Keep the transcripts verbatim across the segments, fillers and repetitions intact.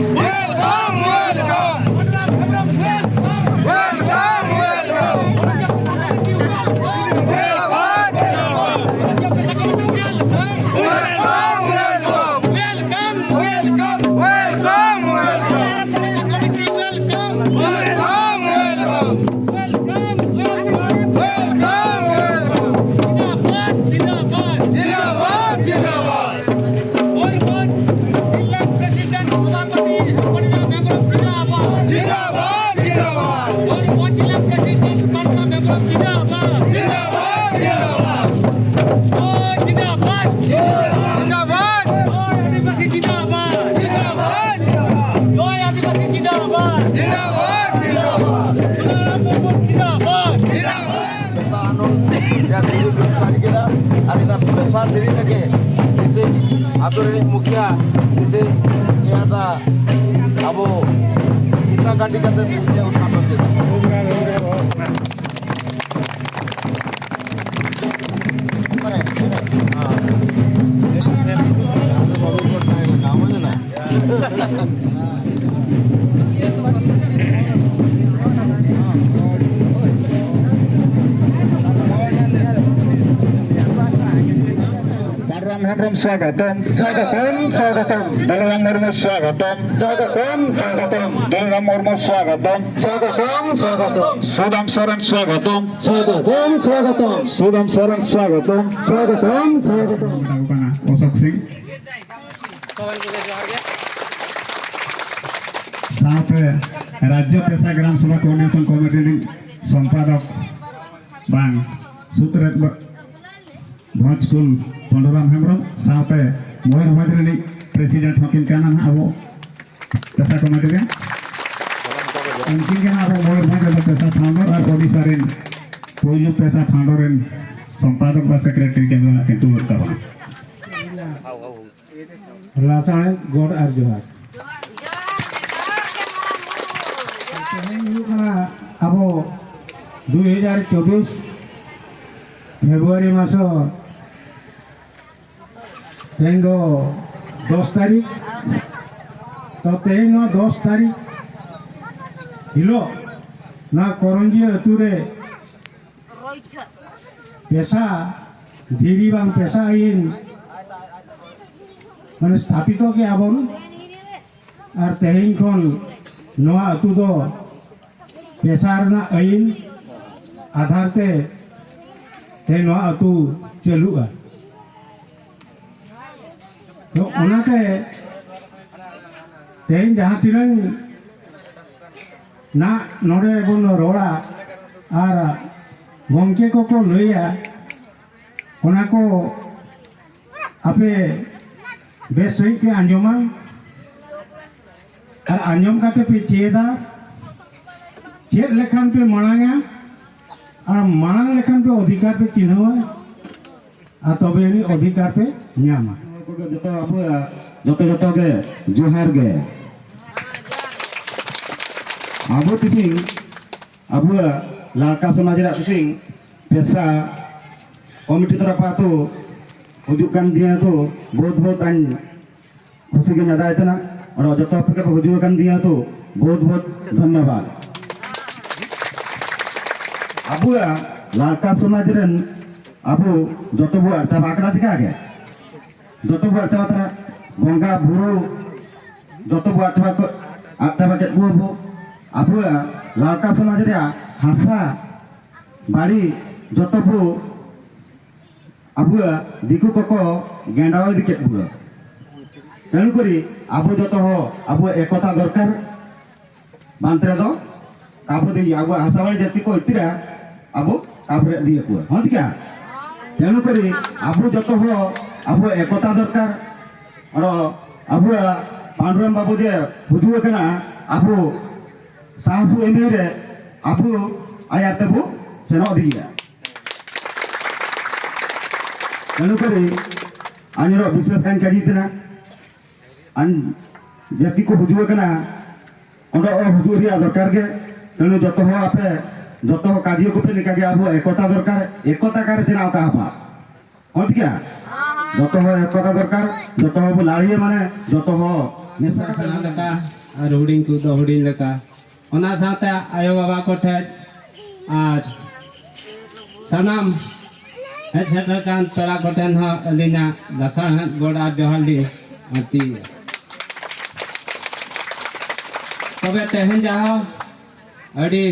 Welcome, welcome. Welcome, welcome. Welcome, welcome. Welcome, welcome. Welcome, welcome. Welcome, welcome. Welcome, welcome. Welcome, welcome. जिंदाबाद, जिंदाबाद। जिंदाबाद, जिंदाबाद। मयूरभंज जिला president सभापति पंडित राम हेम्ब्रम जिंदाबाद। जिंदाबाद, जिंदाबाद। मयूरभंज जिला प्रेसिडेंट पंडित राम हेम्ब्रम जिंदाबाद। जिंदाबाद, जिंदाबाद। जय जिंदाबाद। जिंदाबाद। जय आदिवासी जिंदाबाद। जिंदाबाद, जिंदाबाद। जय आदिवासी जिंदाबाद। जिंदाबाद, जिंदाबाद। सुनाराम मुर्मू जिंदाबाद। जिंदाबाद। ᱯᱮᱥᱟ ᱟᱱᱚᱱ ᱨᱮᱭᱟᱜ ᱫᱤᱱ ᱵᱚᱱ ᱥᱟᱹᱨᱤ ᱠᱮᱫᱟ᱾ ᱟᱨ ᱤᱱᱟᱹ ᱯᱮᱥᱟ ᱫᱤᱱ ᱨᱮᱜᱮ ᱛᱮᱥᱮᱧ ᱟᱛᱳ ᱨᱤᱱᱤᱡ ᱢᱩᱠᱷᱤᱭᱟᱹ ᱛᱮᱥᱮᱧ ᱱᱤᱭᱟᱹᱴᱟ ᱟᱵᱚ ᱤᱛᱟ ᱜᱟᱹᱰᱤ ᱠᱟᱛᱮ ᱛᱮᱥᱮᱧ ᱩᱫᱽᱜᱷᱟᱴᱚᱱ ᱠᱮᱫᱟ᱾ ᱯᱟᱱᱰᱩᱨᱟᱢ ᱦᱮᱢᱵᱨᱚᱢ ᱥᱣᱟᱜᱚᱛᱚᱢ, ᱥᱣᱟᱜᱚᱛᱚᱢ, ᱥᱣᱟᱜᱚᱛᱚᱢ᱾ ᱫᱚᱞᱚᱨᱟᱢ ᱢᱩᱨᱢᱩ ᱥᱣᱟᱜᱚᱛᱚᱢ, ᱥᱣᱟᱜᱚᱛᱚᱢ, ᱥᱣᱟᱜᱚᱛᱚᱢ᱾ ᱫᱚᱞᱚᱨᱟᱢ ᱢᱩᱨᱢᱩ ᱥᱣᱟᱜᱚᱛᱚᱢ, ᱥᱣᱟᱜᱚᱛᱚᱢ, ᱥᱣᱟᱜᱚᱛᱚᱢ᱾ ᱥᱩᱫᱟᱢ ᱥᱚᱨᱮᱱ ᱥᱣᱟᱜᱚᱛᱚᱢ, ᱥᱣᱟᱜᱚᱛᱚᱢ, ᱥᱣᱟᱜᱚᱛᱚᱢ᱾ ᱥᱩᱫᱟᱢ ᱥᱚᱨᱮᱱ ᱥᱣᱟᱜᱚᱛᱚᱢ, ᱥᱣᱟᱜᱚᱛᱚᱢ, ᱥᱣᱟᱜᱚᱛᱚᱢ᱾ ᱢᱮᱛᱟ ᱠᱚ ᱠᱟᱱᱟ ᱚᱥᱳᱠ ᱥᱤᱝ᱾ ᱥᱟᱶᱛᱮ ᱨᱟᱡᱽᱡᱚ ᱯᱮᱥᱟ ᱜᱨᱟᱢ ᱥᱚᱵᱷᱟ ᱠᱳᱚᱨᱰᱤᱱᱮᱥᱚᱱ ᱠᱚᱢᱤᱴᱤ ᱨᱤᱱ ᱥᱚᱢᱯᱟᱫᱚᱠ ᱵᱟᱝ ᱥᱩᱛᱨᱮᱛ ᱵᱷᱚᱡᱽ ᱠᱩᱞ ᱯᱟᱱᱰᱩᱨᱟᱢ ᱦᱮᱢᱵᱨᱚᱢ ᱥᱟᱶᱛᱮ ᱢᱚᱭᱩᱨᱵᱷᱚᱸᱡᱽ ᱨᱤᱱᱤᱡ ᱯᱨᱮᱥᱤᱰᱮᱱᱴ ᱦᱚᱸᱠᱤᱱ ᱠᱟᱱᱟ ᱱᱟᱦᱟᱜ ᱟᱵᱚ ᱠᱚᱢᱤᱴᱤ ᱨᱮᱱ᱾ ᱩᱱᱠᱤᱱ ᱜᱮ ᱱᱟᱜ ᱟᱵᱚ ᱢᱚᱭᱩᱨᱵᱷᱚᱸᱡᱽ ᱨᱮᱫᱚ ᱯᱮᱥᱟ ᱴᱷᱟᱶ ᱫᱚ ᱟᱨ ᱳᱰᱤᱥᱟ ᱨᱮᱱ ᱯᱳᱭᱞᱳ ᱯᱮᱥᱟ ᱴᱷᱟᱶ ᱨᱮᱱ ᱥᱚᱢᱯᱟᱫᱚᱠ ᱵᱟ ᱥᱮᱠᱨᱮᱴᱟᱨᱤ ᱠᱟᱹᱢᱤ ᱨᱮᱱᱟᱜ ᱠᱤᱱ ᱫᱩᱲᱩᱵ ᱛᱟᱵᱚᱱᱟ᱾ ᱞᱟᱥᱟᱬᱦᱮᱫ ᱜᱚᱰ ᱟᱨ ᱡᱚᱦᱟᱨ᱾ ᱛᱮᱦᱮᱧ ᱦᱩᱭᱩᱜ ᱠᱟᱱᱟ ᱟᱵᱚ ᱫᱩᱭ ᱦᱟᱡᱟᱨ ᱪᱚᱵᱵᱤᱥ ᱯᱷᱮᱵᱽᱨᱩᱣᱟᱨᱤ ᱢᱟᱥ, ᱛᱮᱦᱮᱧ ᱫᱚ ᱫᱚᱥ ᱛᱟᱹᱨᱤᱠᱷ᱾ ᱛᱚ, ᱛᱮᱦᱮᱧ ᱱᱚᱣᱟ ᱫᱚᱥ ᱛᱟᱹᱨᱤᱠᱷ ᱦᱤᱞᱳᱜ ᱱᱚᱣᱟ ᱠᱚᱨᱚᱧᱡᱤᱭᱟᱹ ᱟᱹᱛᱩ ᱨᱮ ᱯᱮᱥᱟ ᱫᱷᱤᱨᱤ ᱵᱟᱝ ᱯᱮᱥᱟ ᱟᱹᱭᱤᱱ ᱢᱟᱱᱮ ᱥᱛᱷᱟᱯᱤᱛᱚ ᱠᱮᱜᱼᱟ ᱵᱚᱱ᱾ ᱟᱨ ᱛᱮᱦᱮᱧ ᱠᱷᱚᱱ ᱱᱚᱣᱟ ᱟᱹᱛᱩ ᱫᱚ ᱯᱮᱥᱟ ᱨᱮᱱᱟᱜ ᱟᱹᱭᱤᱱ ᱟᱫᱷᱟᱨ ᱛᱮ ᱛᱮᱦᱮᱧ ᱱᱚᱣᱟ ᱟᱹᱛᱩ ᱪᱟᱹᱞᱩᱜᱼᱟ᱾ ᱛᱚ ᱚᱱᱟᱛᱮ ᱛᱮᱦᱮᱧ ᱡᱟᱦᱟᱸ ᱛᱤᱱᱟᱹᱝ ᱱᱟᱜ ᱱᱚᱰᱮ ᱵᱚᱱ ᱨᱚᱲᱟ ᱟᱨ ᱜᱚᱢᱠᱮ ᱠᱚᱠᱚ ᱞᱟᱹᱭᱟ, ᱚᱱᱟ ᱠᱚ ᱟᱯᱮ ᱵᱮᱥ ᱥᱟᱺᱦᱤᱡ ᱯᱮ ᱟᱸᱡᱚᱢᱟ ᱟᱨ ᱟᱸᱡᱚᱢ ᱠᱟᱛᱮ ᱯᱮ ᱪᱮᱫᱟ᱾ ᱪᱮᱫ ᱞᱮᱠᱷᱟᱱ ᱯᱮ ᱢᱟᱲᱟᱝᱟ ᱟᱨ ᱢᱟᱲᱟᱝ ᱞᱮᱠᱷᱟᱱ ᱯᱮ ᱚᱫᱷᱤᱠᱟᱨ ᱯᱮ ᱪᱤᱱᱦᱟᱹᱣᱟ ᱟᱨ ᱛᱚᱵᱮ ᱟᱹᱱᱤᱡ ᱚᱫᱷᱤᱠᱟᱨ ᱯᱮ ᱧᱟᱢᱟ᱾ ᱡᱚᱛᱚ ᱟᱵᱚᱣᱟᱜ ᱡᱚᱛᱚ ᱡᱚᱛᱚ ᱜᱮ ᱡᱚᱦᱟᱨ ᱜᱮ᱾ ᱟᱵᱚ ᱛᱤᱥᱤᱝ ᱟᱵᱚᱣᱟᱜ ᱞᱟᱲᱠᱟ ᱥᱚᱢᱟᱡᱽ ᱨᱮᱭᱟᱜ ᱛᱤᱥᱤᱝ ᱯᱮᱥᱟ ᱠᱚᱢᱤᱴᱤ ᱛᱚᱨᱚᱯ ᱟᱛᱳ ᱦᱤᱡᱩᱜ ᱠᱟᱱ ᱫᱤᱭᱟ ᱛᱚ ᱵᱚᱦᱩᱛ ᱵᱚᱦᱩᱛ ᱟᱹᱧ ᱠᱷᱩᱥᱤ ᱜᱮ ᱧᱟᱫᱟ ᱛᱟᱦᱮᱱᱟ᱾ ᱚᱸᱰᱮ ᱡᱚᱛᱚ ᱟᱯᱮ ᱠᱚ ᱦᱤᱡᱩᱜ ᱠᱟᱱ ᱫᱤᱭᱟ ᱛᱚ ᱵᱚᱦᱩᱛ ᱵᱚᱦᱩᱛ ᱫᱷᱚᱱᱭᱚᱵᱟᱫ᱾ ᱟᱵᱚᱣᱟᱜ ᱞᱟᱲᱠᱟ ᱥᱚᱢᱟᱡᱽ ᱨᱮᱱ ᱟᱵᱚ ᱡᱚᱛᱚ ᱵᱚ ᱟᱨ ᱪᱟᱵᱟ ᱠᱟᱱᱟ ᱪᱤᱠᱟ ᱜᱮ? ᱡᱚᱛᱚ ᱵᱚ ᱟᱨ ᱪᱟᱵᱟ ᱛᱟᱨᱟ ᱵᱚᱸᱜᱟ ᱵᱩᱨᱩ ᱡᱚᱛᱚ ᱵᱚ ᱟᱫ ᱪᱟᱵᱟ ᱠᱚ, ᱟᱫ ᱪᱟᱵᱟ ᱠᱮᱫ ᱠᱚᱣᱟ ᱵᱚ᱾ ᱟᱵᱚᱣᱟᱜ ᱞᱟᱲᱠᱟ ᱥᱚᱢᱟᱡᱽ ᱨᱮᱭᱟᱜ ᱦᱟᱥᱟ ᱵᱟᱲᱤ ᱡᱚᱛᱚ ᱵᱚ ᱟᱵᱚᱣᱟᱜ ᱫᱤᱠᱩ ᱠᱚᱠᱚ ᱜᱮᱸᱰᱟᱣ ᱤᱫᱤ ᱠᱮᱫ ᱵᱚ᱾ ᱛᱮᱱᱩ ᱠᱚᱨᱤ ᱟᱵᱚ ᱡᱚᱛᱚ ᱦᱚᱲ ᱟᱵᱚᱣᱟᱜ ᱮᱠᱚᱛᱟ ᱫᱚᱨᱠᱟᱨ᱾ ᱵᱟᱝ ᱛᱮ ᱫᱚ ᱟᱵᱚ ᱫᱚ ᱟᱵᱚᱣᱟᱜ ᱦᱟᱥᱟ ᱵᱟᱲᱤ ᱡᱟᱹᱛᱤ ᱠᱚ ᱤᱛᱤᱨᱟ ᱟᱵᱚ ᱠᱟᱵᱨᱮ ᱫᱤᱭᱮ ᱠᱚ ᱦᱚᱸ ᱪᱤᱠᱟ? ᱛᱮᱱᱩ ᱠᱚᱨᱤ ᱟᱵᱚ ᱡᱚᱛᱚ ᱦᱚᱲ ᱟᱵᱚᱣᱟᱜ ᱮᱠᱚᱛᱟ ᱫᱚᱨᱠᱟᱨ᱾ ᱟᱨᱚ ᱟᱵᱚᱣᱟᱜ ᱯᱟᱱᱰᱩᱨᱟᱢ ᱵᱟᱵᱩ ᱡᱮ ᱦᱤᱡᱩᱜ ᱠᱟᱱᱟ, ᱟᱵᱚ ᱥᱟᱦᱟᱥᱩ ᱮᱢ ᱨᱮ ᱟᱵᱚ ᱟᱭᱟᱨ ᱛᱮᱵᱚ ᱥᱮᱱᱚᱜ ᱤᱫᱤᱭᱟ᱾ ᱛᱮᱱᱩᱠᱟᱨᱤ ᱟᱧᱨᱚ ᱵᱤᱥᱮᱥ ᱠᱟᱱ ᱠᱟᱡᱤ ᱛᱮᱱᱟ ᱟᱧ ᱡᱟᱹᱛᱤ ᱠᱚ ᱦᱤᱡᱩᱜ ᱠᱟᱱᱟ, ᱚᱸᱰᱮ ᱦᱚᱸ ᱦᱤᱡᱩᱜ ᱨᱮᱭᱟᱜ ᱫᱚᱨᱠᱟᱨ ᱜᱮ᱾ ᱛᱮᱱᱩ ᱡᱚᱛᱚ ᱦᱚᱸ ᱟᱯᱮ ᱡᱚᱛᱚ ᱦᱚᱸ ᱠᱟᱡᱤ ᱠᱚᱯᱮ ᱞᱮᱠᱟ ᱜᱮ ᱟᱵᱚ ᱮᱠᱚᱛᱟ ᱫᱚᱨᱠᱟᱨ, ᱮᱠᱚᱛᱟ ᱠᱟᱨᱮ ᱪᱮᱱᱟᱣ ᱠᱟᱜ ᱦᱟᱯᱟ᱾ ᱦᱚᱸ ᱴᱷᱤᱠᱟ? ᱡᱚᱛᱚ ᱦᱚᱲ ᱮᱠᱚᱛᱟ ᱫᱚᱨᱠᱟᱨ, ᱡᱚᱛᱚ ᱦᱚᱲ ᱵᱚ ᱞᱟᱲᱤᱭᱟ, ᱢᱟᱱᱮ ᱡᱚᱛᱚ ᱦᱚᱲ ᱢᱮᱥᱟ ᱥᱮᱬᱟ ᱞᱮᱠᱟ ᱟᱨ ᱦᱩᱰᱤᱧ ᱠᱚᱫᱚ ᱦᱩᱰᱤᱧ ᱞᱮᱠᱟ᱾ ᱚᱱᱟ ᱥᱟᱶᱛᱮ ᱟᱭᱳ ᱵᱟᱵᱟ ᱠᱚᱴᱷᱮᱱ ᱟᱨ ᱥᱟᱱᱟᱢ ᱦᱮᱡ ᱥᱮᱴᱮᱨ ᱟᱠᱟᱱ ᱯᱮᱲᱟ ᱠᱚᱴᱷᱮᱱ ᱦᱚᱸ ᱟᱹᱞᱤᱧᱟᱜ ᱞᱟᱥᱟᱲᱦᱮᱫ ᱜᱚᱰ ᱟᱨ ᱡᱚᱦᱟᱨ ᱞᱤᱧ ᱟᱹᱲᱛᱤᱭᱮᱫᱟ᱾ ᱛᱚᱵᱮ ᱛᱮᱦᱮᱧ ᱡᱟᱦᱟᱸ ᱟᱹᱰᱤ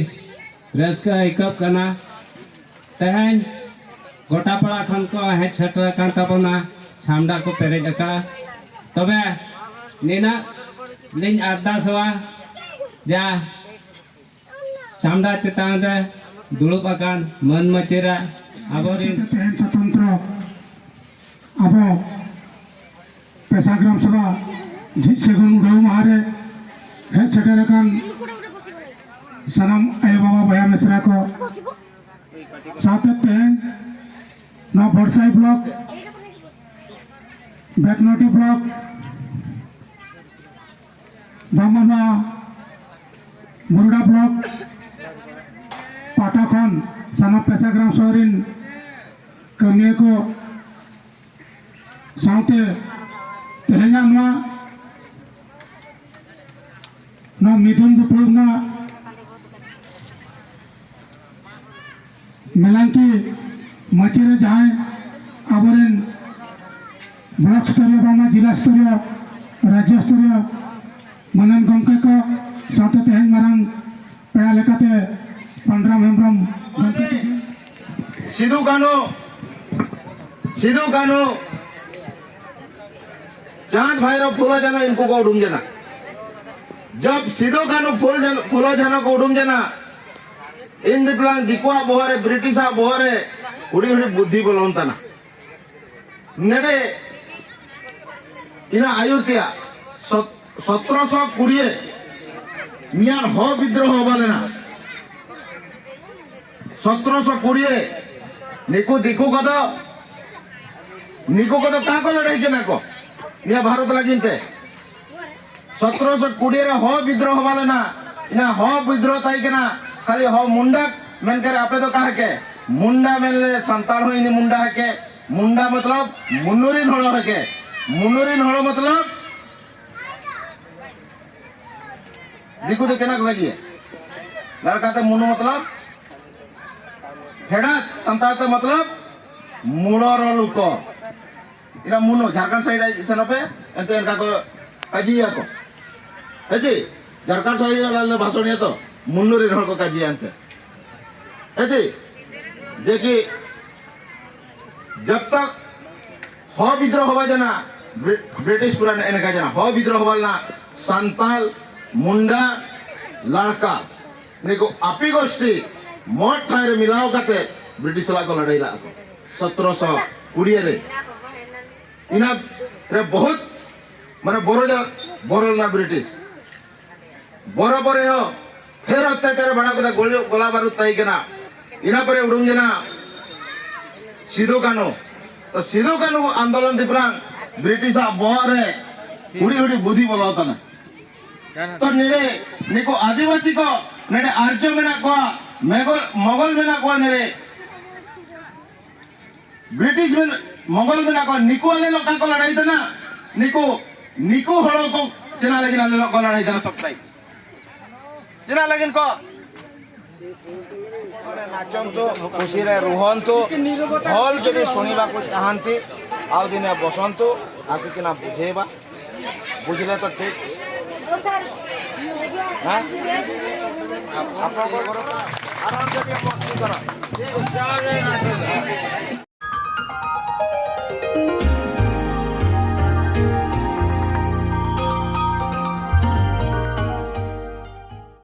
ᱨᱟᱹᱥᱠᱟᱹ ᱟᱹᱭᱠᱟᱹᱜ ᱠᱟᱱᱟ᱾ ᱛᱮᱦᱮᱧ ᱜᱚᱴᱟ ᱯᱟᱲᱟ ᱠᱷᱚᱱ ᱠᱚ ᱦᱮᱡ ᱥᱮᱴᱮᱨ ᱟᱠᱟᱱ ᱛᱟᱵᱚᱱᱟ, ᱪᱷᱟᱢᱰᱟ ᱠᱚ ᱯᱮᱨᱮᱡ ᱟᱠᱟᱫᱼᱟ᱾ ᱛᱚᱵᱮ ᱱᱤᱱᱟᱹᱜ ᱞᱤᱧ ᱟᱨᱫᱟᱥᱚᱜᱼᱟ, ᱡᱟ ᱪᱷᱟᱢᱰᱟ ᱪᱮᱛᱟᱱ ᱨᱮ ᱫᱩᱲᱩᱵ ᱟᱠᱟᱱ ᱢᱟᱹᱱ ᱢᱟᱹᱪᱤᱨᱟ ᱟᱵᱚᱨᱮᱱ ᱛᱮᱦᱮᱧ ᱥᱚᱛᱚᱱᱛᱨᱚ ᱟᱵᱚ ᱯᱮᱥᱟ ᱜᱨᱟᱢ ᱥᱚᱵᱷᱟ ᱡᱷᱤᱡ ᱥᱟᱹᱜᱩᱱ ᱩᱰᱷᱟᱹᱣ ᱢᱟᱦᱟ ᱨᱮ ᱦᱮᱡ ᱥᱮᱴᱮᱨ ᱟᱠᱟᱱ ᱥᱟᱱᱟᱢ ᱟᱭᱳ ᱵᱟᱵᱟ ᱵᱚᱭᱦᱟ ᱢᱤᱥᱨᱟ ᱠᱚ ᱥᱟᱶᱛᱮ ᱛᱮᱦᱮᱧ ᱱᱚᱣᱟ ᱵᱚᱲᱥᱟᱭ ᱵᱞᱚᱠ, ᱵᱮᱛᱱᱚᱴᱤ ᱵᱞᱚᱠ, ᱵᱟᱝᱢᱟ ᱱᱚᱣᱟ ᱢᱩᱨᱩᱰᱟ ᱵᱞᱚᱠ ᱯᱟᱦᱴᱟ ᱠᱷᱚᱱ ᱥᱟᱱᱟᱢ ᱯᱮᱥᱟ ᱜᱨᱟᱢ ᱥᱚᱵᱷᱟ ᱨᱤᱱ ᱠᱟᱹᱢᱤᱭᱟᱹ ᱠᱚ ᱥᱟᱶᱛᱮ ᱛᱮᱦᱮᱧᱟᱜ ᱱᱚᱣᱟ, ᱱᱚᱣᱟ ᱢᱤᱫᱩᱱ ᱫᱩᱯᱲᱩᱵ ᱨᱮᱱᱟᱜ ᱢᱮᱞᱟᱝᱠᱤ ᱢᱟᱹᱪᱤ ᱨᱮ ᱡᱟᱦᱟᱸᱭ ᱟᱵᱚᱨᱮᱱ ᱵᱞᱚᱠ ᱥᱛᱚᱨᱤᱭᱚ ᱵᱟᱝᱢᱟ ᱡᱤᱞᱟ ᱥᱛᱚᱨᱤᱭᱚ, ᱨᱟᱡᱽᱡᱚ ᱥᱛᱚᱨᱤᱭᱚ ᱢᱟᱹᱱᱟᱱ ᱜᱚᱢᱠᱮ ᱠᱚ ᱥᱟᱶᱛᱮ ᱛᱮᱦᱮᱧ ᱢᱟᱨᱟᱝ ᱯᱮᱲᱟ ᱞᱮᱠᱟᱛᱮ ᱯᱟᱱᱰᱨᱟᱢ ᱦᱮᱢᱵᱨᱚᱢ ᱜᱚᱢᱠᱮ ᱛᱤᱠᱤᱱ᱾ ᱥᱤᱫᱩ ᱠᱟᱹᱱᱦᱩ, ᱥᱤᱫᱩ ᱠᱟᱹᱱᱦᱩ, ᱪᱟᱸᱫ ᱵᱷᱟᱭᱨᱚ ᱯᱷᱩᱞᱚ ᱡᱷᱟᱱᱚ ᱤᱱᱠᱩ ᱠᱚ ᱩᱰᱩᱝ ᱡᱮᱱᱟ᱾ ᱡᱚᱵ ᱥᱤᱫᱩ ᱠᱟᱹᱱᱦᱩ ᱯᱷᱩᱞ ᱡᱷᱟᱱᱚ, ᱯᱷᱩᱞᱚ ᱡᱷᱟᱱᱚ ᱠᱚ ᱩᱰᱩᱝ ᱡᱮᱱᱟ, ᱤᱱ ᱫᱤᱯᱞᱟᱝ ᱫᱤᱠᱩᱣᱟᱜ ᱵᱚᱦᱚᱜ ᱨᱮ, ᱵᱨᱤᱴᱤᱥᱟᱜ ᱵᱚᱦᱚᱜ ᱨᱮ ᱦᱩᱰᱤᱧ ᱦᱩᱰᱤᱧ ᱵᱩᱫᱽᱫᱷᱤ ᱵᱚᱞᱚᱱ ᱛᱟᱱᱟ᱾ ᱱᱮᱰᱮ ᱤᱱᱟ ᱟᱭᱩᱨ ᱛᱮᱭᱟᱜ ᱥᱚᱛ-, ᱥᱚᱛᱨᱚᱥᱚ ᱠᱩᱲᱤᱭᱮ ᱢᱤᱭᱟᱱ ᱦᱚ ᱵᱤᱫᱽᱨᱚᱦᱚ ᱦᱚᱵᱟ ᱞᱮᱱᱟ᱾ ᱥᱚᱛᱨᱚᱥᱚ ᱠᱩᱲᱤᱭᱮ ᱱᱤᱠᱩ ᱫᱤᱠᱩ ᱠᱚᱫᱚ, ᱱᱤᱠᱩ ᱠᱚᱫᱚ ᱠᱟ ᱠᱚ ᱞᱟᱹᱲᱦᱟᱹᱭ ᱠᱟᱱᱟ ᱠᱚ ᱱᱤᱭᱟᱹ ᱵᱷᱟᱨᱚᱛ ᱞᱟᱹᱜᱤᱫ ᱛᱮ᱾ ᱥᱚᱛᱨᱚᱥᱚ ᱠᱩᱲᱤ ᱨᱮ ᱦᱚ ᱵᱤᱫᱽᱨᱚᱦᱚ ᱦᱚᱵᱟ ᱞᱮᱱᱟ᱾ ᱤᱱᱟ ᱦᱚ ᱵᱤᱫᱽᱨᱚᱦᱚ ᱛᱟᱦᱮᱸ ᱠᱟᱱᱟ, ᱠᱷᱟᱹᱞᱤ ᱦᱚ ᱢᱩᱱᱰᱟ ᱢᱮᱱ ᱠᱟᱛᱮ ᱟᱯᱮ ᱫᱚ ᱠᱟ ᱦᱮᱠᱮ ᱢᱩᱱᱰᱟ ᱢᱮᱱ ᱞᱮ ᱥᱟᱱᱛᱟᱲ ᱦᱚᱸ ᱤᱱᱤ ᱢᱩᱱᱰᱟ ᱦᱮᱠᱮ᱾ ᱢᱩᱱᱰᱟ ᱢᱚᱛᱞᱚᱵ ᱢᱩᱱᱩ ᱨᱤᱱ ᱦᱚᱲ ᱦᱮᱠᱮ᱾ ᱢᱩᱱᱩ ᱨᱤᱱ ᱦᱚᱲ ᱢᱚᱛᱞᱚᱵ ᱫᱤᱠᱩ ᱫᱚ ᱪᱮᱱᱟ ᱠᱚ ᱠᱟᱡᱤᱭᱟ? ᱞᱟᱲᱠᱟ ᱛᱮ ᱢᱩᱱᱩ ᱢᱚᱛᱞᱚᱵ ᱯᱷᱮᱰᱟᱛ, ᱥᱟᱱᱛᱟᱲ ᱛᱮ ᱢᱚᱛᱞᱚᱵ ᱢᱩᱲᱚ ᱨᱚᱞᱩ ᱠᱚ᱾ ᱤᱱᱟ ᱢᱩᱱᱩ ᱡᱷᱟᱨᱠᱷᱚᱸᱰ ᱥᱟᱭᱤᱰ ᱟᱡ ᱥᱮᱱᱚᱜ ᱯᱮ, ᱮᱱᱛᱮ ᱮᱱᱠᱟ ᱠᱚ ᱠᱟᱡᱤᱭᱟ ᱠᱚ᱾ ᱦᱮᱸ ᱪᱮ? ᱡᱷᱟᱨᱠᱷᱚᱸᱰ ᱥᱟᱭᱤᱰ ᱟᱞᱮ ᱞᱮ ᱵᱷᱟᱥᱚᱱᱤᱭᱟ ᱛᱚ, ᱢᱩᱱᱩ ᱨᱤᱱ ᱦᱚᱲ ᱠᱚ ᱠᱟᱡᱤᱭᱟ ᱮᱱᱛᱮ᱾ ᱦᱮᱸ ᱪᱮ? ᱡᱮ ᱠᱤ ᱡᱟᱵ ᱛᱟᱠ ᱦᱚ ᱵᱤᱫᱽᱨᱚᱦᱚ ᱦᱚᱵᱟ ᱡᱟᱱᱟ, ᱵᱨᱤ-, ᱵᱨᱤᱴᱤᱥ ᱯᱩᱨᱟ ᱮᱱᱮᱠᱟ ᱡᱟᱱᱟ, ᱦᱚ ᱵᱤᱫᱽᱨᱚᱦᱚ ᱦᱚᱵᱟ ᱞᱮᱱᱟ ᱥᱟᱱᱛᱟᱞ, ᱢᱩᱱᱰᱟ, ᱞᱟᱲᱠᱟ᱾ ᱱᱤᱠᱩ ᱟᱯᱤ ᱜᱳᱥᱴᱤ ᱢᱚᱴ ᱴᱷᱟᱶ ᱨᱮ ᱢᱤᱞᱟᱣ ᱠᱟᱛᱮ ᱵᱨᱤᱴᱤᱥ ᱥᱟᱞᱟᱜ ᱠᱚ ᱞᱟᱹᱲᱦᱟᱹᱭ ᱞᱟᱜ ᱠᱚ ᱥᱚᱛᱨᱚᱥᱚ ᱠᱩᱲᱤ ᱨᱮ᱾ ᱤᱱᱟ ᱨᱮ ᱵᱚᱦᱩᱛ ᱢᱟᱱᱮ ᱵᱚᱨᱚ ᱡᱟ-, ᱵᱚᱨᱚ ᱞᱮᱱᱟ ᱵᱨᱤᱴᱤᱥ᱾ ᱵᱚᱨᱚ ᱵᱚᱨᱮ ᱦᱚᱸ ᱯᱷᱮᱨ ᱚᱛᱛᱟᱪᱟᱨ ᱵᱟᱲᱟ ᱠᱟᱛᱮ ᱜᱚᱞᱤ-, ᱜᱚᱞᱟ ᱵᱟᱨᱩᱫ ᱛᱟᱦᱮᱸ ᱠᱟᱱᱟ᱾ ᱤᱱᱟ ᱯᱚᱨᱮ ᱩᱰᱩᱝ ᱡᱮᱱᱟ ᱥᱤᱫᱩ ᱠᱟᱹᱱᱦᱩ᱾ ᱛᱚ ᱥᱤᱫᱩ ᱠᱟᱹᱱᱦᱩ ᱟᱱᱫᱳᱞᱚᱱ ᱫᱤᱯᱨᱟᱝ ᱵᱨᱤᱴᱤᱥ ᱟᱜ ᱵᱚᱦᱚᱜ ᱨᱮ ᱦᱩᱰᱤ ᱦᱩᱰᱤ ᱵᱩᱫᱷᱤ ᱵᱚᱞᱚ ᱛᱟᱱᱟ᱾ ᱛᱚ ᱱᱮᱰᱮ ᱱᱤᱠᱩ ᱟᱹᱫᱤᱵᱟᱹᱥᱤ ᱠᱚ ᱱᱮᱰᱮ ᱟᱨᱡᱚ ᱢᱮᱱᱟᱜ ᱠᱚᱣᱟ, ᱢᱮᱜᱚᱞ, ᱢᱚᱜᱚᱞ ᱢᱮᱱᱟᱜ ᱠᱚᱣᱟ ᱱᱮᱰᱮ᱾ ᱵᱨᱤᱴᱤᱥ ᱢᱮᱱ-, ᱢᱚᱜᱚᱞ ᱢᱮᱱᱟᱜ ᱠᱚᱣᱟ, ᱱᱤᱠᱩ ᱟᱞᱮ ᱞᱚᱠᱟ ᱠᱚ ᱞᱟᱲᱟᱭ ᱛᱟᱦᱮᱱᱟ, ᱱᱤᱠᱩ, ᱱᱤᱠᱩ ᱦᱚᱲ ᱠᱚ ᱪᱮᱱᱟ ᱞᱟᱹᱜᱤᱫ ᱟᱞᱮ ᱞᱚᱠᱟ ᱞᱟᱲᱟᱭ ᱛᱟᱦᱮᱱᱟ ᱥᱚᱵ ᱛᱟᱭ᱾ ᱪᱮᱱᱟ ᱞᱟᱹᱜᱤᱫ ᱠᱚ। ନାଚନ୍ତୁ, ଖୁସିରେ ରୁହନ୍ତୁ। ଭଲ୍ ଯଦି ଶୁଣିବାକୁ ଚାହାନ୍ତି, ଆଉ ଦିନେ ବସନ୍ତୁ, ଆସିକିନା ବୁଝେଇବା। ବୁଝିଲେ ତ ଠିକ୍। ଆଁ? ଆପଣଙ୍କ ଘର ଆରାମସେ ଟିକେ ମସ୍ତି କର।